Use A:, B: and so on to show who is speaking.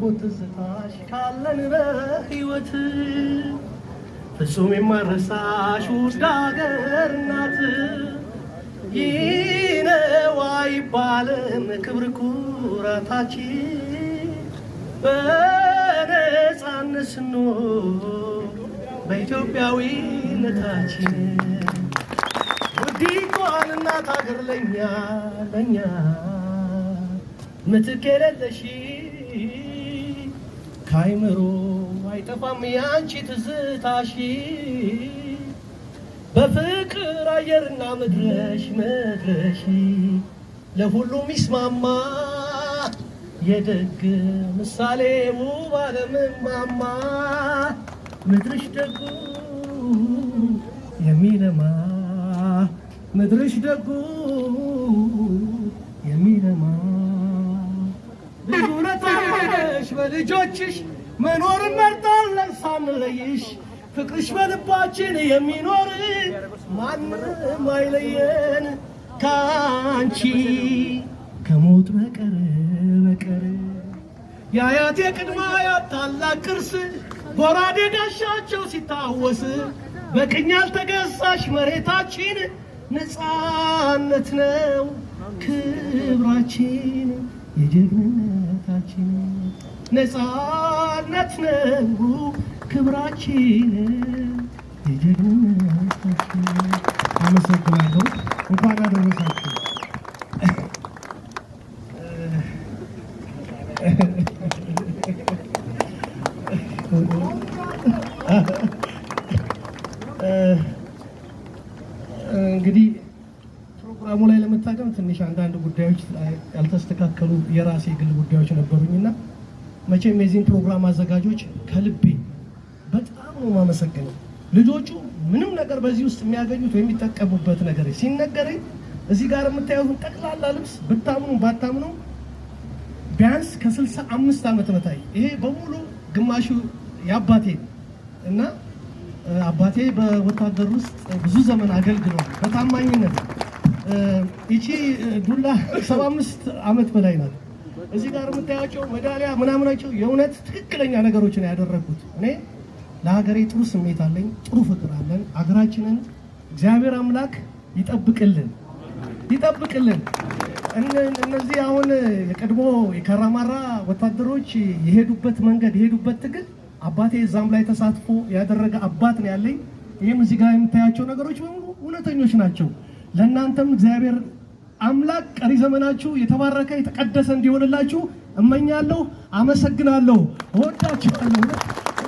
A: ናፍቆት ትዝታሽ ካለን በሕይወት ፍጹም የማረሳሽ ውድ አገር እናት፣ ይህ ነው አይባልም ክብር ኩራታችን፣ በነፃነት ስንኖር በኢትዮጵያዊነታችን። ውዲቷን እናት ሀገር ለኛ ለኛ ምትክ የሌለሽ፣ ከአይምሮ አይጠፋም ያንቺ ትዝታሽ፣ በፍቅር አየርና ምድረሽ ምድረሽ ለሁሉም ይስማማ፣ የደግ ምሳሌ ውብ ዓለም ማማ፣ ምድርሽ ደጉ የሚለማ፣ ምድርሽ ደጉ የሚለማ። ብዙ ነታለሽ በልጆችሽ መኖርን መርጣለን ሳንለይሽ፣ ፍቅርሽ በልባችን የሚኖር ማንም አይለየን ከአንቺ ከሞት በቀር በቀር። የአያቴ ቅድመ አያት ታላቅ ቅርስ ጎራዴ ጋሻቸው ሲታወስ፣ በቅኝ ያልተገዛሽ መሬታችን ነፃነት ነው ክብራችን የጀግንነታችን፣ ነፃነት ነው ክብራችን የጀግንነታችን። አመሰግናለሁ። እንኳን አደረሳችሁ። እንግዲህ ፕሮግራሙ ላይ ለመታደም ትንሽ አንዳንድ ጉዳዮች ያልተስተካከሉ የራሴ የግል ጉዳዮች ነበሩኝና መቼም የዚህን ፕሮግራም አዘጋጆች ከልቤ በጣም ነው የማመሰግነው። ልጆቹ ምንም ነገር በዚህ ውስጥ የሚያገኙት ወይ የሚጠቀሙበት ነገር ሲነገረኝ፣ እዚህ ጋር የምታዩትን ጠቅላላ ልብስ ብታምኑ ባታምኑ ቢያንስ ከ65 ዓመት በታይ ይሄ በሙሉ ግማሹ የአባቴ እና አባቴ በወታደር ውስጥ ብዙ ዘመን አገልግሏል በታማኝነት። ይቺ ዱላ 75 ዓመት በላይ ናት። እዚህ ጋር የምታያቸው ሜዳሊያ ምናምናቸው የእውነት ትክክለኛ ነገሮችን ያደረጉት። እኔ ለሀገሬ ጥሩ ስሜት አለኝ፣ ጥሩ ፍቅር አለን። ሀገራችንን እግዚአብሔር አምላክ ይጠብቅልን ይጠብቅልን። እነዚህ አሁን የቀድሞ የካራማራ ወታደሮች የሄዱበት መንገድ የሄዱበት ትግል፣ አባቴ እዛም ላይ ተሳትፎ ያደረገ አባት ነው ያለኝ። ይህም እዚህ ጋር የምታያቸው ነገሮች በሙሉ እውነተኞች ናቸው። ለእናንተም እግዚአብሔር አምላክ ቀሪ ዘመናችሁ የተባረከ የተቀደሰ እንዲሆንላችሁ እመኛለሁ። አመሰግናለሁ። እወዳችኋለሁ።